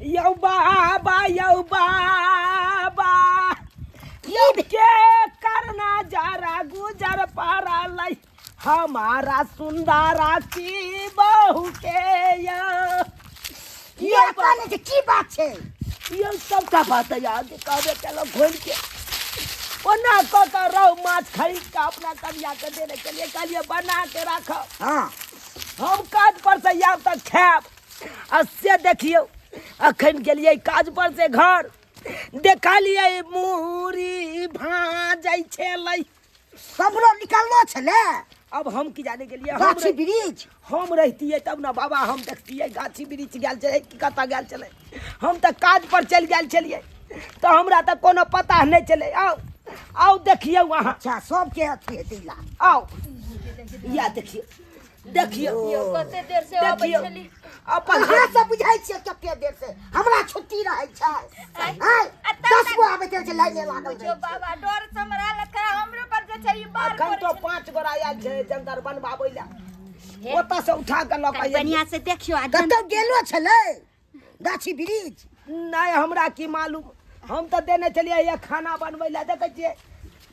यौ बाबा यौ बाबा यौ के करना जरा गुजर पड़लै हमारा सुंदरा की बहू के यौ। ये कहने के की बात छै? यौ सबटा बात याद कहबे केलहुँ घोरि के ओना कऽ कऽ रहु माछ खरीद कऽ अपना कनिया के देने के लिए कहलियै बना के राखब। हाँ। हम काज पर से आयब तऽ खायब। आ से देखियौ अखन गेलियै काज पर से घर देखलियै मूरी भाजै छलै। सबरो निकललो छलै। अब हम की जाने गेलियै, गाछी वृक्ष। हम रहितियै तब ने बाबा, हम देखतियै गाछी वृक्ष गेल छलै कि कतऽ गेल छलै। हम तऽ काज पर चलि गेल छलियै तऽ हमरा तऽ कोनो पता नहि छलै। आउ आउ देखियौ अहाँ। अच्छा सबके अथी हेतै ला। आउ या देखियौ देखियौ। यौ कते देर से अबै देखियौ। छली। अपन अहाँ सब बुझाइ छियै कते देर से हमरा छुट्टी रहै छै। आँय, आ तब 10 गो आबैत रहै छै, लाइने लागल रहै बुझियौ छै। बाबा डर से हमरा हालत खराब, हमरो पर जे छै ई बाल अखन पड़ै तो छलै। 5 गोरा आयल छै जंतर बनबाबै लए, ओतऽ से उठा के लऽ के कनि एलियै। बढ़िआँ से देखियौ। आ कतौ गेलो छलै गाछी वृक्ष? नहि हमरा की मालूम, हम तऽ देने छलियै ये खाना बनबै लए। देखै छियै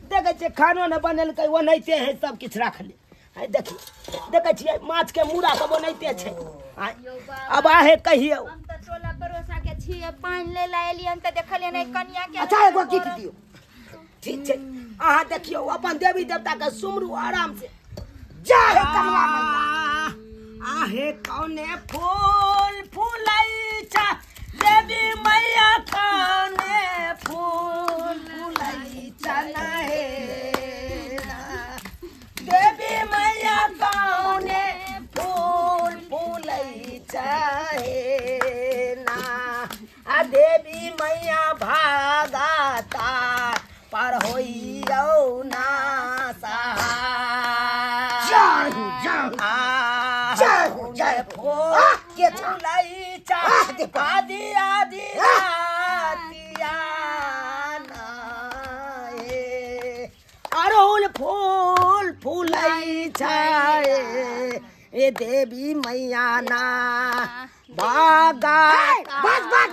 देखै छियै खानो नहि बनेलकै, ओनाहिते है सब किछु राखले है। देखियौ देखै छियै माछ के मूड़ा सब ओनाहिते छै। आँय, अब आहे कहियौ। हम तऽ टोला पड़ोसा के छियै, पानि लै लए एलियै तऽ देखलियै नहि कनिया के। अच्छा एगो गीत दियौ। ठीक छै अहाँ देखियौ अपन देवी देवता के सुमरू आराम से। जय हे कमला मैया। आहे कौने फूल फूलै छा देवी मैया, कौने फूल फूलै छा हे देवी मैया, कौने फूल फूलै छा हे ना। आ देवी मैया भागाता पर होइयौ ना सहाय। जय हो, जय हो। आ जय हो, जय हो। आह, के छा? फूलै छा आह, देखो। आदि आदि आह। रातिया ना हे। अड़हुल फूल फूलै छै ए देवी मैया ना भागा। ए, बस बस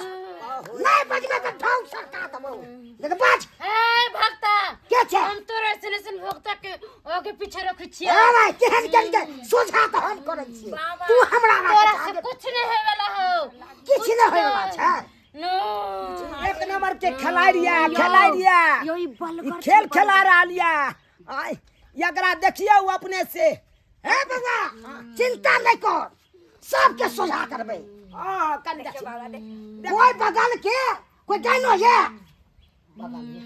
नहीं बजबे तऽ ढौक सरका देबौ। लेकिन बज। ए भक्ता के छै? हम तोरा ऐसन ऐसन भक्ता के आगे पीछे रखै छियै। ए भाई, केहन केहन के सोझा तऽ हम करै छियै, बाबा, तू हमरा तोरा राख से आगे। कुछ नहीं होय वाला हो, किछु नहि होय वाला छै। नो एक नंबर के खिलाड़ी या खिलाड़ी या यौ ई बलगर ई खेल छै, खेला रहल या। आय एकरा देखियौ अपने से। हे बौआ चिंता नहि कर, सबके सोझा करबै। हाँ कनि देखियौ। कोई बगल के कोई डाइनो ये बगल में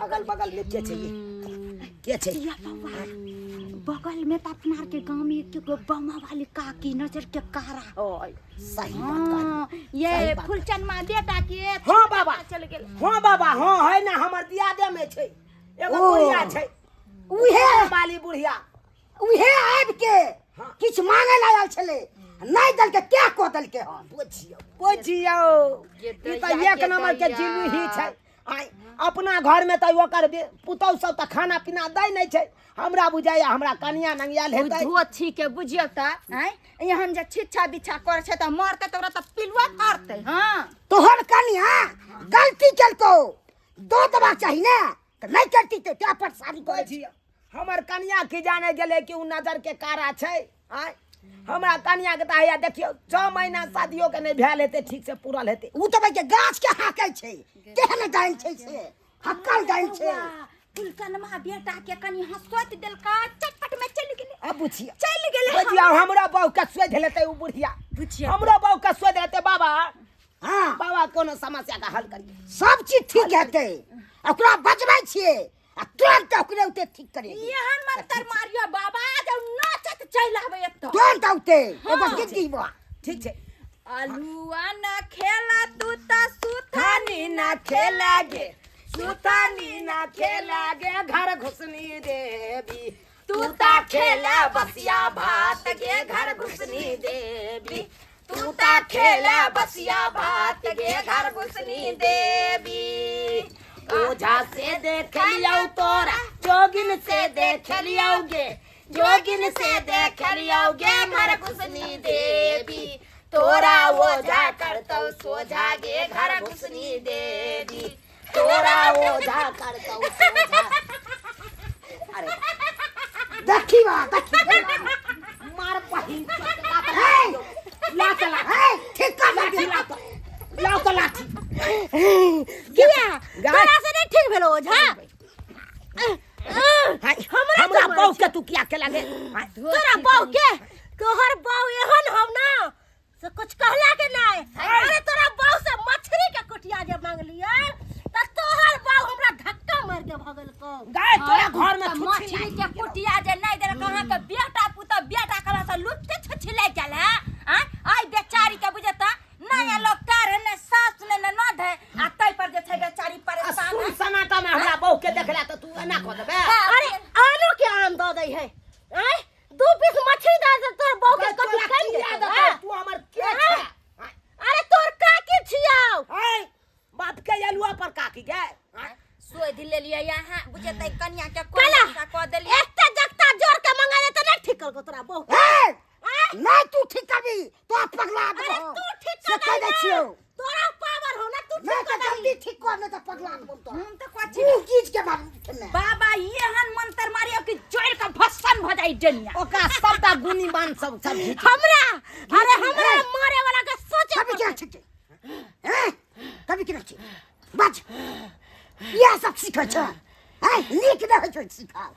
अगल बगल में के छै? ये के छै? या बाबा बगल में तो अपना आर के गांव में एक गो बमा वाली काकी नजर के कारा होय। सही बात कहलियै। हाँ, ये सही बात। फूलचनमा बेटा के। हाँ बाबा। चल गेल। हाँ बाबा हाँ है ना, हमर दियादे में छै एगो ओ। बुढ़िया छै, उहे वाली बुढ़िया। उहे आबि के किछु मांगे ला आयल छलै, नहि देलकै क्या कऽ देलकै हन। बुझियौ बुझियौ ई तऽ एक नंबर के जिलूही छै। आइ अपना घर में तऽ ओकर पुतहु सब तऽ खाना पीना दै नहि छै। हमरा बुझाइया हमरा कनिया नंगियाल हेतै। धोती के बुझियौ तऽ आँय एहन जे छिच्छा बिच्छा करै छै तऽ मरतै तऽ ओकरा तऽ पिलुआ करतै। हाँ तोहर कनिया गलती केलकौ, दऽ देबाक चाही ने, तऽ नहि करती तऽ क्या परेशानी करै छी। बुझियौ हमर कनिया की जाने गेलै कि उ नजर के कारा छै। आँय हमरा कनिया के तऽ हैया देखियौ 6 महीना शादियो के नहि भेल हेतै, ठीक से पूरल हेतै। उ तऽ भाई गाछ के हाकै छै, केहन डाइन छै से हक्कल डाइन छै। फुलकनमा बेटा के कनि हंसोति देलका, चटपट में चलि गेलै। अब बुझियौ चलि गेलै। बुझियौ हमरा बहू के सोधि लेतै उ बुढ़िया। बुझियौ। हमरो बहू के सोधि लेतै बाबा। हाँ बाबा कोनो समस्या के हल करियौ। सब चीज ठीक हेतै, ओकरा बजबै छियै आ तुरंत ओकरे उते ठीक करे। एहन मंत्र मारियो बाबा जब नाचत चलि आबै एतऽ तुरंत औते। एगो गीत गीबो। ठीक छै। आलुआ न खेला तू त सुथानी न खेला गे, सुथानी न खेला गे घर घुसनी देवी, तू त खेला बसिया भात गे घर घुसनी देवी, तू त खेला बसिया भात गे घर घुसनी देवी। ओझा से देख लियौ तोरा, जोगिन से देख लियौ गे, जोगिन से देख लियौ गे घर घुसनी देवी, तोरा ओझा करतौ करतौ सोझा गे घर घुसनी देवी तोरा ओझा करतौ सोझा। अरे देखी बा देखी मार बहिन हे ला चला हे ठीक कर लाठी ला तो लाओ तो लाठी किया तोरा से नहीं ठीक भेलो ओझा हाय, हमरा बहू के तू किया के लागे हाय, तोरा बहू के तोहर बहू एहन हम ना से कुछ कहला के नहीं। अरे तोरा बहू से मछली के कुटिया जे मांगलियै त तोहर बहू हमरा धक्का मार के भगल को। गाय तोरा घर में छुच्छी मछली के कुटिया जे नहीं देलक अहाँ के बेटा पुतह बेटा कला से लुट के छुछिले गेल है। आँ आई बेचारी के बुझता नया लोग कार ने सास ने ननद है आ तै पर जे छै बेचारी आ परेशान सुन है। सन्नाटा में हमरा बहू के देखला तो तू एना कह देबे। अरे आलू के आम दऽ दै है। आँय दू पीस मछली दऽ दे तोर बहू के गाय कथी तोरा खाइ किया देतौ, देतौ? हाँ? तू हमर के छै? अरे तोर काकी छियौ। हाय, बाप के अलुआ पर काकी गे। हाय, सोधि लेलियै यहाँ बुझेतै कनिया के कला कोन कऽ देलियै। एते जगता जोर के मंगाले त नहीं ठीक करको तोरा बहू। हे नहीं तू ठीक करबी तो पगला अरे देबो। तू ठीक से कर कह दै छियौ। तोरा पावर हो ना तू नहीं ठीक तो कर जल्दी ठीक कर नहीं तो पगला देबो तोरा। हम तऽ कहै छी मुँह गीज के मारू ठेने। बाबा एहन मंत्र मारियो कि जड़ के भस्म भऽ जाइ डनिया। ओकरा सबटा गुनीमान सब सब घीच। हमरा अरे हमरा मारे वाला के सोचे कभी के ठीक हैं कभी के ठीक बच यह सब सीखै छै। हैं नीक नहि होइ छै सीखल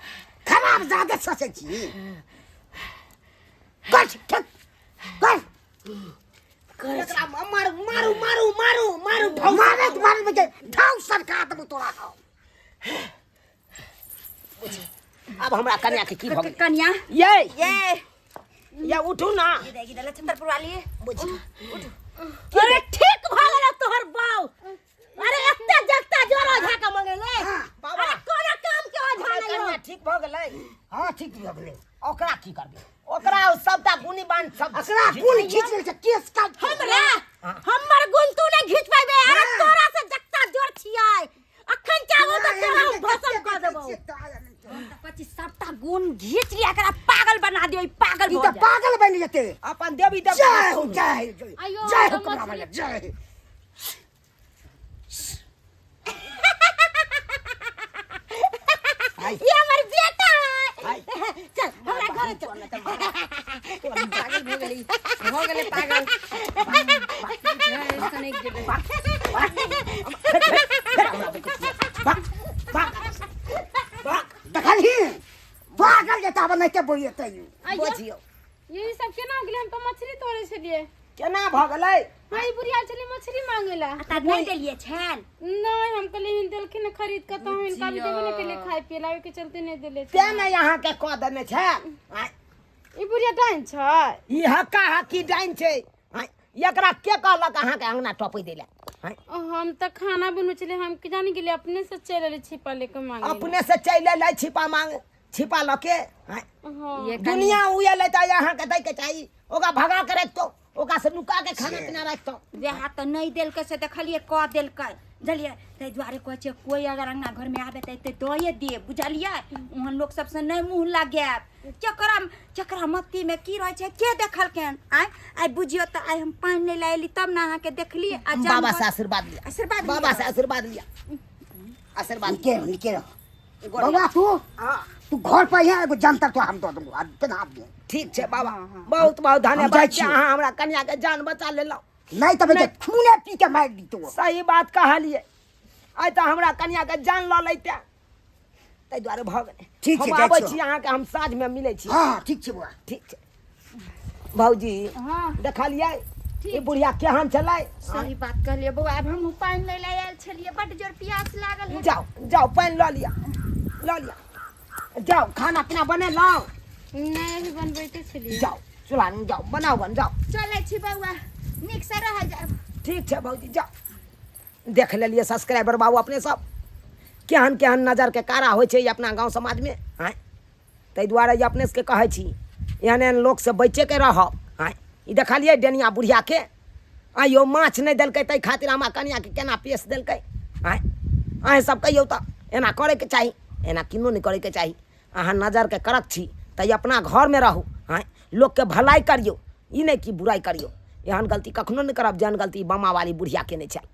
खराब ज्यादा सोचै छी। कर ठीक कर एकरा मारू मारू मारू मारू मारू ढौ मारे मारे में ढाउ सरका देबो तोरा हम। अब हमरा कन्या के की भऽ गेलै? कन्या ये ये ये उठू ना। ये देख छतरपुर वाली बुझ अरे ठीक भऽ गेलौ तोहर बाऊ। अरे एते जगता जोर ओझा के मंगेले। बाबा। अरे कोनो काम के ओझा हमर नहीं हो। कन्या ठीक भऽ गेलै। हाँ ठीक भऽ गेलै। ओकरा की करबै? ओकरा सबटा गुनी बान सब ओकरा गुण घीच लै छै केस काट के। हमरा हमर गुण तू नहीं घीच पाबे। अरे तोरा से जगता जोर छियै अखन चाहो त तोरा हम भस्म कऽ देबौ। पची सबटा गुण घीच लिया एकरा पागल बना दियो ई पागल ई भऽ तऽ जाय। पागल बनि जेतै। अपन देवी देवता जय हो जय हो आइयो, जय हो तऽ कमला मछली- मैया जय हो। ये हमर बेटा है। चल हमरा घर चल। पागल भऽ गेलै भऽ गेलै पागल। देखलही पागल जेता आब नहि के बोलियतै। बुझियौ यही सब केना गेलै? हम तऽ मछली तोड़ै छलियै। केना भऽ गेलै? हाँ ई बुढ़िया छलै मछली मांगे ला। आ तऽ नहि देलियै छल? नहीं हम कहलियै देलखिन खरीद के तऽ हम हिनका भी देबे नहि केलियै खाय पिए ला, ओहिके चलते नहि देले। तें ने अहाँके कऽ देने छै। ई बुढ़िया डाइन छै। ई हक्का हक्की डाइन छै। एकरा के कहलक अहाँके अंगना टपै दै लए? हम तऽ खाना बनबै छलियै, हम की जानी गेलियै अपने से चलि एलै छिपा लेके मांगे। अपने से चलि एलै छिपा मांग छिपा लऽ के। दुनिया उ एलै तऽ अहाँके दैके चाही। ओकरा भगा के राखितौ, ओकरा से नुका के खाना पीना राखितौ। वएह तऽ नहि देलकै से देखलियै कऽ देलकै बुझलियै। ताहि दुआरे कहै छियै कोइ अगर अंगना घरमे आबे तऽ एते दए दे बुझलियै। ओहन लोक सबसँ नहि मुँह लगायब। चकरा चकरा मत्ती में की रहै छै के देखलखिन? आइ आइ बुझियौ तऽ आइ हम पानि नहि लायली तब ने अहाँके देखली। आ बाबा से आशीर्वाद लिया। आशीर्वाद बाबा से आशीर्वाद लिया। आशीर्वाद निके निके रहो बउआ। तू तू घर पर है एगो जंतर तो हम दऽ देबो आ पेन्हा दिहे। ठीक छै बाबा, बहुत बहुत धन्यवाद। अहाँ हमरा कन्या के जान बचा लेलहुँ। नहीं तऽ बेटा खूने पी के मारि दितौ। सही बात कहलियै। आइ तऽ हमरा कन्या के जान लऽ लैते ताहि दुआरे भऽ गेलै। ठीक छै, हम जाइ आबै छियौ। छी अहाँके हम साँझमे मिलै छी। हाँ ठीक छै बउआ। ठीक छै भौजी। देखलियै ई बुढ़िया केहन छलै? सही बात कहलियै बौआ। आब हमहूँ पानि लै लए आयल छलियै, बड्ड जोर प्यास लागल है। जाओ जाओ पानि लऽ लिअ लऽ लिअ जाओ। खाना पीना बनेलहुँ? नहि अभी बनबैते छलियै। जाओ चूल्हा लग जाओ बनाओ बन जाओ। चलै छी बौआ, नीक से रह जाओ। ठीक छै भौजी जाओ। देख लेलियै सब्सक्राइबर बाबू अपने सब केहन केहन नजरके कारा होइ छै अपना गाँव समाजमे। आँय ताहि दुआरे ई अपने सबके कहै छी एहन एहन लोकसँ बचिके रहब। आँय ई देखलियै डेनिया बुढ़ियाके? आँय यौ माछ नहि देलकै ताहि खातिर हमरा कनियाके केना पेश देलकै। आँय अहेँ सब कहियौ तऽ एना करैके चाही? एना किनो नहि करैके चाही। अहाँ नजरके कड़क छी तऽ अपना घरमे रहू। आँय लोकके भलाइ करियौ, ई नहि कि बुराइ करियौ। एहन गलती कखनो नहि करब जेहन गलती बामावाली बुढ़िया केने छल।